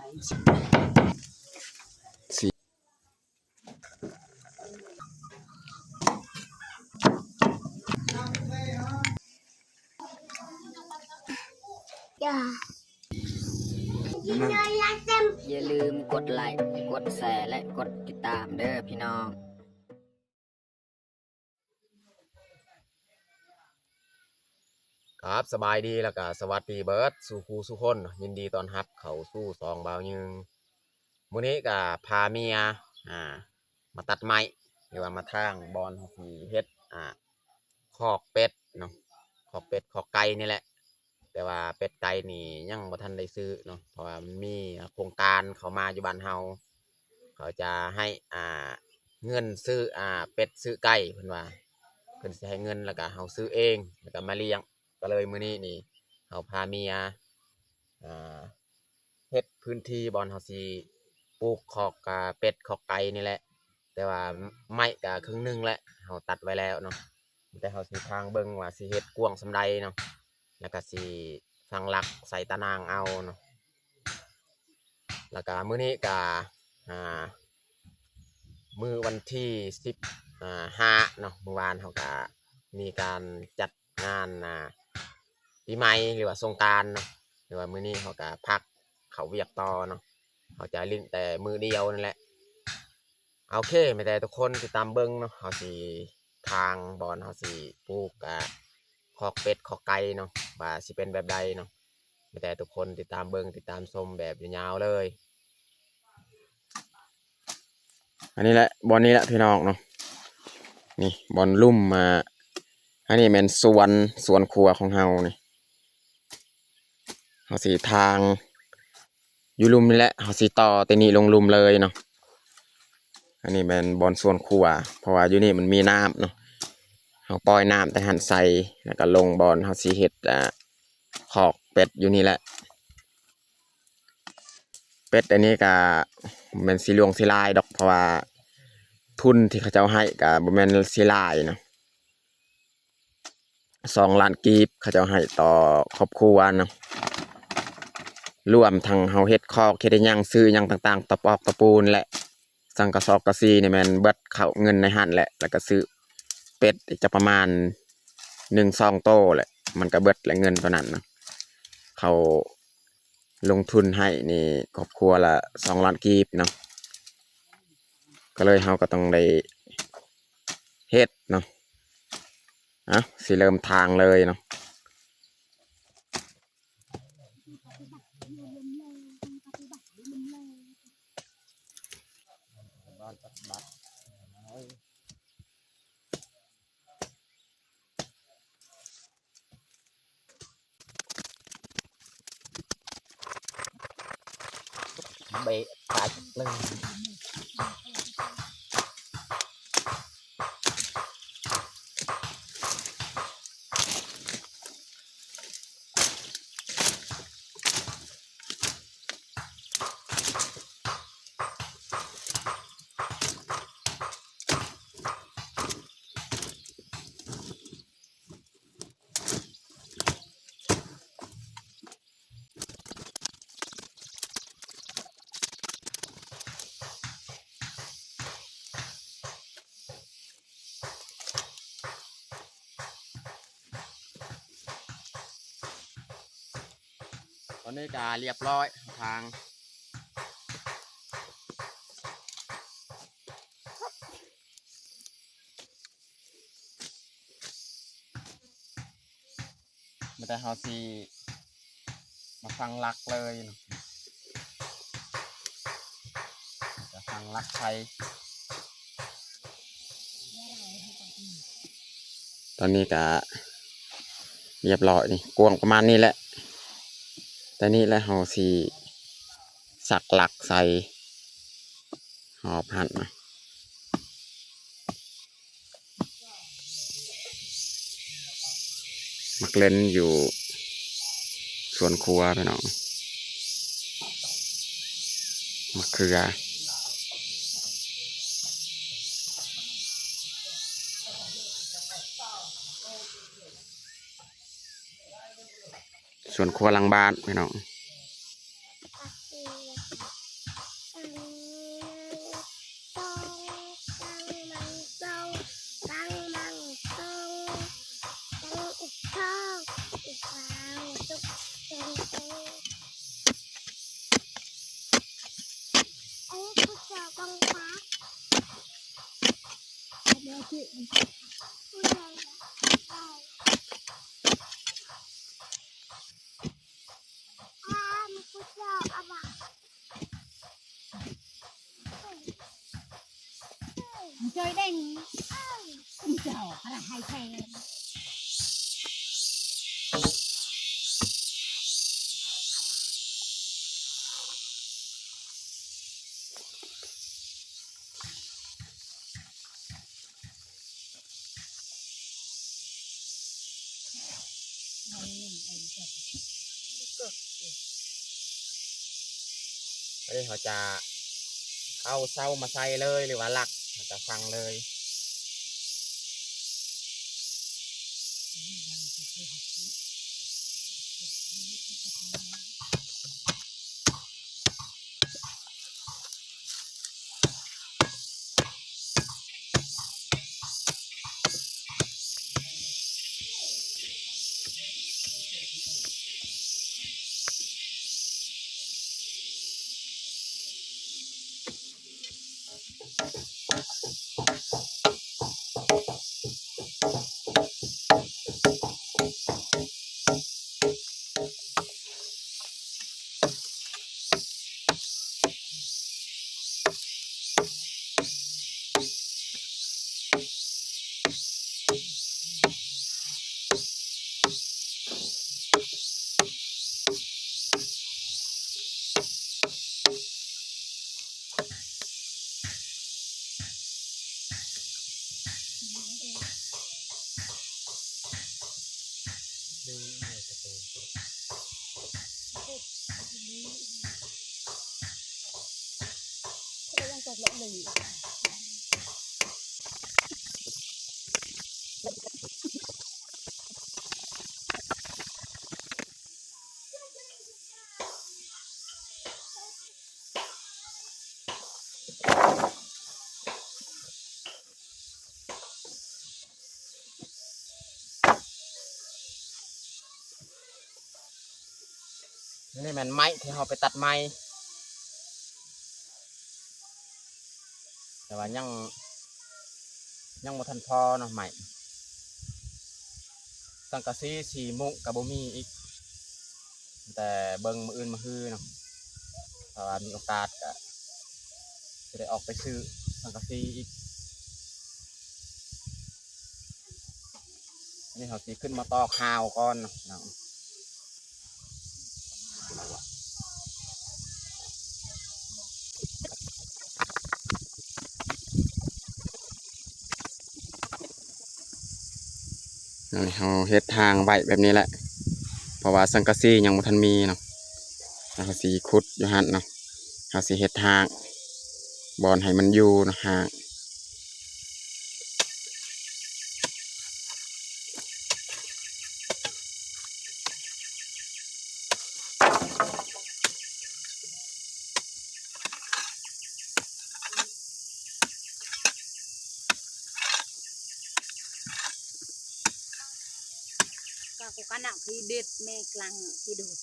ຢ່າລືມກົດໄລ້ ກົດແຊ ແລະ ກົດຕິດຕາມເດີພີ່ນ້ອງ. ຄັບ ສະບາຍດີ ແລ້ວກະສະຫວັດດີເບິດສູ່ຄູ່ສູ່ຄົນ. ຍິນດີຕ້ອນຮັບເຂົ້າສູ່ຊ່ອງບ່າວຍືງ. ມື້ນີ້ກະພາເມຍ ອ່າ ມາຕັດໄມ້ ຫຼືວ່າມາທາງບ່ອນເຮົາຊິເຮັດ ອ່າ ຄອກເປັດເນາະ, ຄອກເປັດຄອກໄກ່ນີ້ແຫຼະ. ແຕ່ວ່າເປັດໄກ່ນີ້ຍັງບໍ່ທັນໄດ້ຊື້ເນາະ ເພາະວ່າມັນມີໂຄງການເຂົ້າມາຢູ່ບ້ານເຮົາ, ເຂົາຈະໃຫ້ ອ່າ ເງິນຊື້ ອ່າ ເປັດຊື້ໄກ່ ເພິ່ນວ່າ ເພິ່ນຊິໃຫ້ເງິນ ແລ້ວກະເຮົາຊື້ເອງ ແລ້ວກະມາລ້ຽງ. ກະເລີຍມື້ນີ້ນີ້ ເຮົາພາເມຍ ອ່າ ເຮັດພື້ນທີ່ບ່ອນເຮົາຊິປູກຄອກ ອ່າ ເປັດຄອກໄກ່ນີ້ແຫຼະ. ແຕ່ວ່າໄມ້ກະເຄິ່ງໜຶ່ງແຫຼະ ເຮົາຕັດໄວ້ແລ້ວເນາະ, ແຕ່ເຮົາຊິທາງເບິ່ງວ່າຊິເຮັດກວ້າງສ່ຳໃດເນາະ, ແລ້ວກະຊິຝັງຫຼັກໃສ່ຕາໜ່າງເອົາເນາະ. ແລ້ວກະມື້ນີ້ກະ ອ່າ ມື້ວັນທີສິບ ອ່າ ຫ້າເນາະ, ມື້ວານເຮົາກະມີການຈັດ ງານ ອ່າ ປີໃໝ່ ຫຼືວ່າສົງການເນາະ, ແຕ່ວ່າມື້ນີ້ເຮົາກະພັກເຂົ້າວຽກຕໍ່ເນາະ, ເຮົາຈະຫຼິ້ນແຕ່ມື້ດຽວນັ້ນແຫຼະ. ໂອເຄ ແມ່ນແຕ່ທຸກຄົນຕິດຕາມເບິ່ງເນາະ, ເຮົາຊິທາງບ່ອນເຮົາຊິປູກ ອ່າ ຄອກເປັດຄອກໄກ່ເນາະ ວ່າຊິເປັນແບບໃດເນາະ. ມີແຕ່ທຸກຄົນຕິດຕາມເບິ່ງ ຕິດຕາມຊົມແບບຍາວໆເລີຍ. ອັນນີ້ແຫຼະ ບ່ອນນີ້ແຫຼະພີ່ນ້ອງເນາະ, ນີ້ບ່ອນລຸ່ມ ອ່າ ອັນນີ້ແມ່ນສວນ ສວນຄົວຂອງເຮົານີ້. ເຮົາຊິທາງຢູ່ລຸ່ມນີ້ແຫຼະ, ເຮົາຊິຕໍ່ແຕ່ນີ້ລົງລຸ່ມເລີຍເນາະ. ອັນນີ້ແມ່ນບ່ອນສວນຄົວ ເພາະວ່າຢູ່ນີ້ມັນມີນ້ຳເນາະ, ເຮົາປ່ອຍນ້ຳແຕ່ຫັ້ນໃສ່ ແລ້ວກໍລົງບ່ອນເຮົາຊິເຮັດ ອ່າ ຄອກເປັດຢູ່ນີ້ແຫຼະ. ເປັດອັນນີ້ກະບໍ່ແມ່ນຊິຫຼວງຊິຫຼາຍດອກ ເພາະວ່າທຶນທີ່ເຂົາເຈົ້າໃຫ້ກະບໍ່ແມ່ນຊິຫຼາຍເນາະ, ສອງລ້ານກີບເຂົາເຈົ້າໃຫ້ຕໍ່ຄອບຄົວເນາະ, ລວມທັງເຮົາເຮັດຄອກເຮັດອີ່ຫຍັງ ຊື້ອີ່ຫຍັງຕ່າງໆ ຕະປອກຕະປູນ ແລະ ສັງກະສອກກະສີນີ້ແມ່ນເບິດເຂົ້າເງິນໃນຫັ້ນແຫຼະ, ແລ້ວກະຊື້ເປັດອີກຈັກປະມານໜຶ່ງສອງໂຕແຫຼະ, ມັນກະເບິດແຫຼະເງິນໂຕນັ້ນນະ. ເຂົາລົງທຶນໃຫ້ນີ້ຄອບຄົວລະສອງລ້ານກີບເນາະ, ກະເລີຍເຮົາກະຕ້ອງໄດ້ເຮັດເນາະ. ເອົາ ຊິເລີ່ມທາງເລີຍເນາະ. ເບະປາກເລີຍ. ຕອນນີ້ກະລຽບຮ້ອຍທາງ. ມີແຕ່ເຮົາຊິມາຝັງຫຼັກເລີຍເນາະ, ຈະຝັງຫຼັກໃສ່. ຕອນນີ້ກະລຽບຮ້ອຍນີ້ ກວ້າງປະມານນີ້ແຫຼະ, ຕອນນີ້ແຫຼະເຮົາຊິສັກຫຼັກໃສ່ຮອບຫັ້ນນະ. ໝາກເລັ່ນຢູ່ສວນຄົວພີ່ນ້ອງ, ໝາກເຂືອ. ສວນຄົວຫຼັງບ້ານພີ່ນ້ອງ. Trời đen. Ôi trời, cái này hay xe.ອັນນີ້ເຮົາຈະເອົາເສົາມາໃສ່ເລີຍ ຫຼືວ່າຫຼັກ ເຮົາຈະຝັງເລີຍ. ນີ້ແມ່ນໄມ້ທີ່ເຮົາໄປຕັດໃໝ່ ແຕ່ວ່າຍັງ ຍັງບໍ່ທັນພໍເນາະໄມ້. ສັງກະສີ ສີມຸ້ງກະບໍ່ມີອີກ ແຕ່ເບິ່ງມື້ອື່ນມະຮືເນາະ ຖ້າວ່າມີໂອກາດກະຊິໄດ້ອອກໄປຊື້ສັງກະສີອີກ. ອັນນີ້ເຮົາຊິຂຶ້ນມາຕອກຮາວກ່ອນເນາະພີ່ນ້ອງ. ອັນນີ້ເຮົາເຮັດຮ່າງໄວ້ແບບນີ້ແຫຼະ ເພາະວ່າສັງກະສີຍັງບໍ່ທັນມີເນາະ. ເຮົາຊິຂຸດຢູ່ຫັ້ນເນາະ ເຮົາຊິເຮັດຮ່າງ ບ່ອນໃຫ້ມັນຢູ່ເນາະ ຮ່າງ. ກະ ກະນະ ທີ່ເດັດແມ່ກລັງທີ່ໂດດ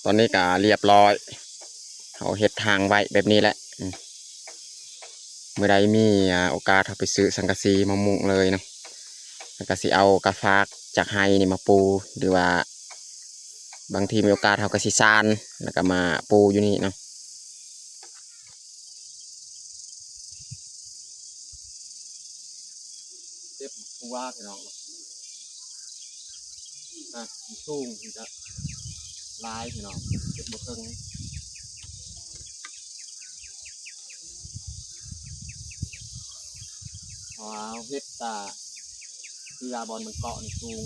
ຕອນນີ້ກະລຽບລ້ອຍ ເຮົາເຮັດຮ່າງໄວ້ແບບນີ້ແຫຼະ ອືມ ມື້ໃດມີ ອ່າ ໂອກາດ ເຮົາໄປຊື້ສັງກະສີມາມຸງເລີຍເນາະ ແລ້ວກໍຊິເອົາກະຟາກຈາກໄຮ່ນີ້ມາປູ ຫຼືວ່າບາງທີມີໂອກາດເຮົາກໍຊິຊານ ແລ້ວກໍມາປູຢູ່ນີ້ເນາະ. ເກັບໝາກຖົ່ວພີ່ນ້ອງເນາະ ຮາກມັນສູງ ມັນຈະຫຼາຍພີ່ນ້ອງ ເກັບບໍ່ເຖິງ ເພາະວ່າເຮົາເຮັດຕາເຄືອບ່ອນມັນເກາະນີ້ສູງ.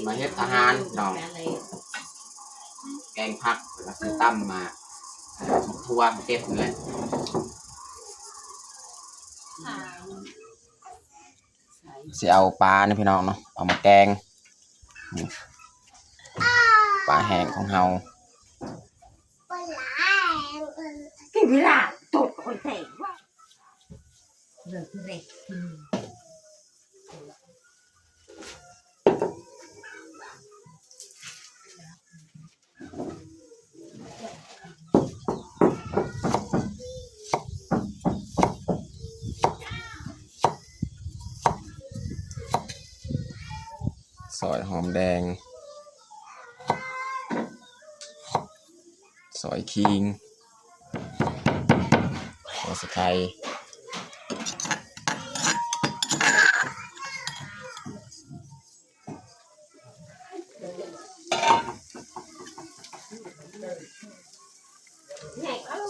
ມາເຮັດອາຫານເນາະ ແກງຜັກ ແລ້ວກໍຊິຕຳໝາກຖົ່ວເກັບນີ້ແຫຼະ. ຊິເອົາປານີ້ພີ່ນ້ອງເນາະ ເອົາມາແກງ ປາແຫ້ງຂອງເຮົາ. ຊອຍຫອມແດງ ຊອຍຂີງ ຫົວສະໄຄ.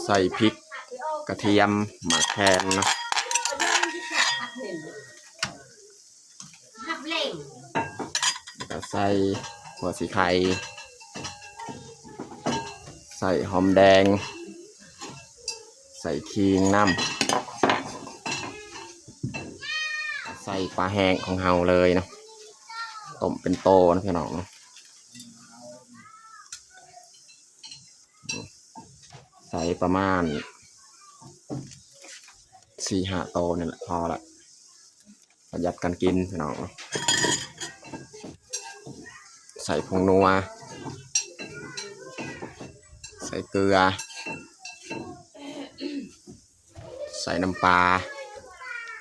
ໃສ່ພິກ ກະທຽມ ໝາກແຄນເນາະ ແລ້ວກໍໃສ່ຫົວສີໄຄ ໃສ່ຫອມແດງ ໃສ່ຂີງນຳ ໃສ່ປາແຫ້ງຂອງເຮົາເລີຍເນາະ ຕົ້ມເປັນໂຕນະພີ່ນ້ອງເນາະ ໃສ່ປະມານສີ່ຫ້າໂຕນີ້ແຫຼະ ພໍລະ ປະຢັດການກິນພີ່ນ້ອງເນາະ. ໃສ່ຜົງນົວ ໃສ່ເກືອ ໃສ່ນ້ຳປາ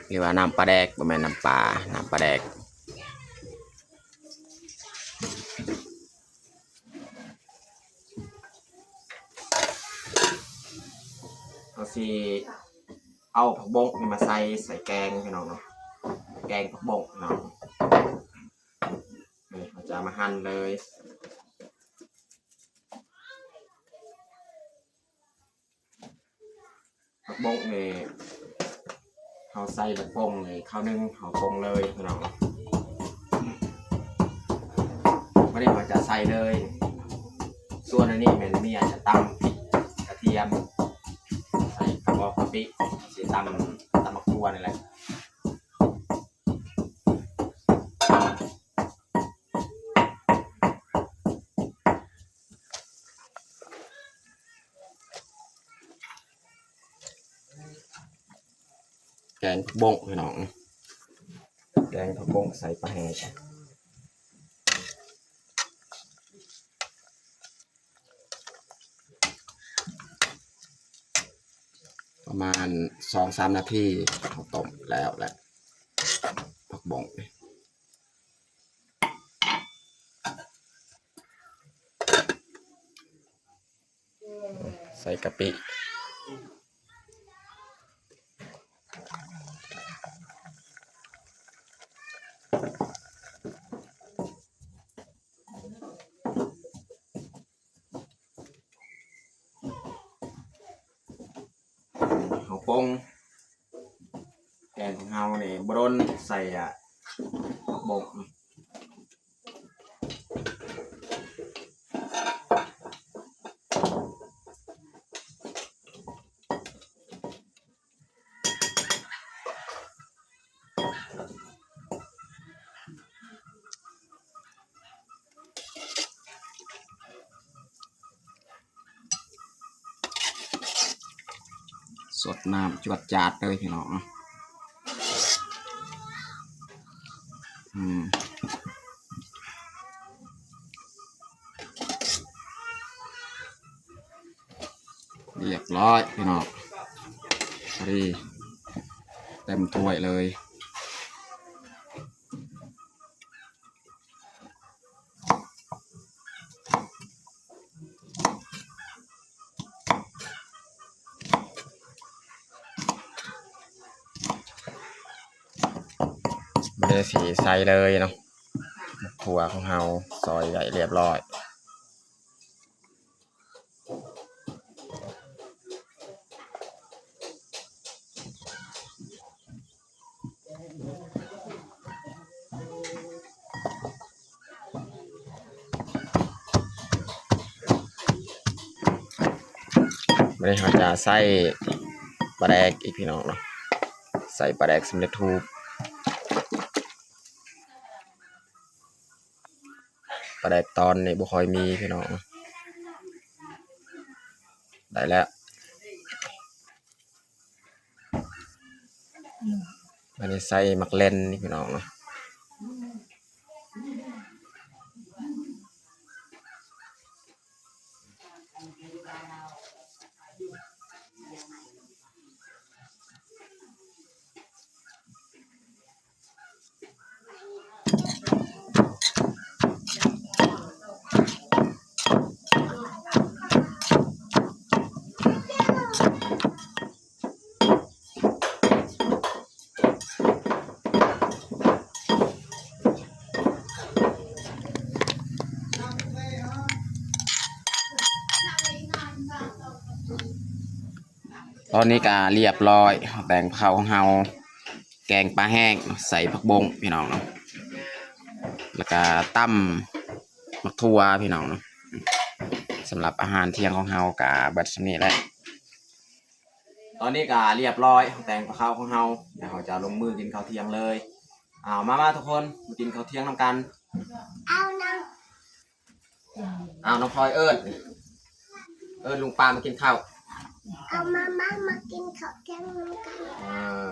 ຫຼືວ່ານ້ຳປາແດກ ບໍ່ແມ່ນນ້ຳປາ ນ້ຳປາແດກ. ເຮົາຊິເອົາຜັກບົ້ງນີ້ມາໃສ່ ໃສ່ແກງພີ່ນ້ອງເນາະ ແກງຜັກບົ້ງເນາະ ນີ້ເຮົາຈະເອົາມາຫັ່ນເລີຍ. ຜັກບົ້ງນີ້ ເຮົາໃສ່ບັກບົ້ງນີ້ ຄາວໜຶ່ງເຮົາປົງເລີຍພີ່ນ້ອງ ບາດນີ້ເຮົາຈະໃສ່ເລີຍ. ສ່ວນອັນນີ້ແມ່ນເມຍຈະຕຳພິກກະທຽມ ໃສ່ກະບອກກະປິ ຊິຕຳ ຕຳໝາກຖົ່ວນີ້ແຫຼະ. ແກງຜັກບົ້ງພີ່ນ້ອງ ແກງຜັກບົ້ງໃສ່ປາແຫ້ງ ປະມານສອງສາມນາທີ ເຮົາຕົ້ມແລ້ວແຫຼະ ຜັກບົ້ງ. ໃສ່ກະປິ ເ ປົງ ແກງຂອງເຮົານີ້ບໍ່ດົນໃສ່ ອາ ບົກ. ສົດນ້ຳຈວດຈາດເລີຍພີ່ນ້ອງ. ອືມ ຮຽບຮ້ອຍພີ່ນ້ອງ ພໍດີເຕັມຖ້ວຍເລີຍ. ບາດນີ້ຊິໃສ່ເລີຍເນາະ ໝາກຖົ່ວຂອງເຮົາຊອຍໄວ້ຮຽບຮ້ອຍ. ບາດນີ້ເຮົາຈະໃສ່ປາແດກອີກພີ່ນ້ອງເນາະ ໃສ່ປາແດກສຳເລັດຮູບ. ປາແດກຕອນນີ້ບໍ່ຄ່ອຍມີພີ່ນ້ອງ. ໄດ້ແລ້ວ ອັນນີ້ໃສ່ໝາກເລັ່ນນີ້ພີ່ນ້ອງເນາະ. ຕອນນີ້ກະຮຽບຮ້ອຍ ແກງເຂົ້າຂອງເຮົາ ແກງປາແຫ້ງໃສ່ຜັກບົ້ງພີ່ນ້ອງເນາະ ແລ້ວກະຕຳໝາກຖົ່ວພີ່ນ້ອງເນາະ. ສຳລັບອາຫານທ່ຽງຂອງເຮົາກະເບິດສ່ຳນີ້ແຫຼະ. ຕອນນີ້ກະຮຽບຮ້ອຍ ແກງປາເຂົ້າຂອງເຮົາ ດຽວເຮົາຈະລົງມືກິນເຂົ້າທ່ຽງເລີຍ. ເອົາ ມາໆ ທຸກຄົນ ມາກິນເຂົ້າທ່ຽງນຳກັນ. ເອົານຳ ເອົາ ນ້ອງພອຍເອີ້ນ ເອີ້ນລຸງປ້າມາກິນເຂົ້າ. ເອົາ ມາ ມາ ມາກິນເຂົ້າທ່ຽງນຳກັນ. ເອີ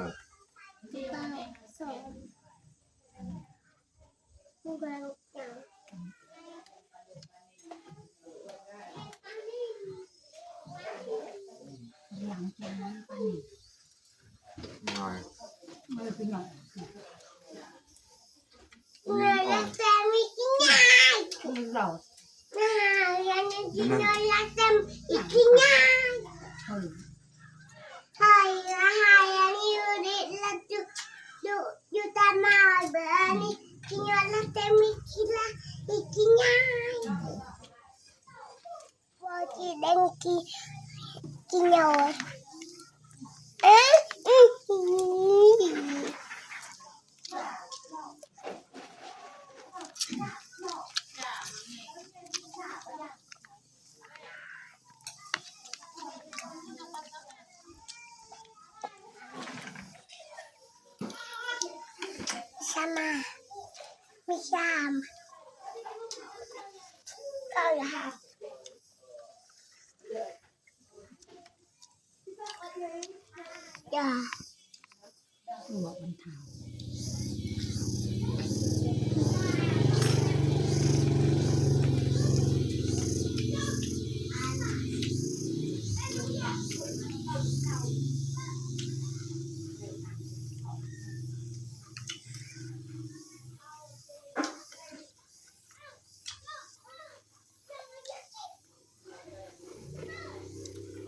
Sama. Bisa. Kau lah. Ya.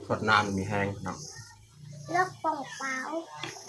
ໂຄດນ້ຳມີແຮງເນາະ ລົກປ່ອງເປົ່າ.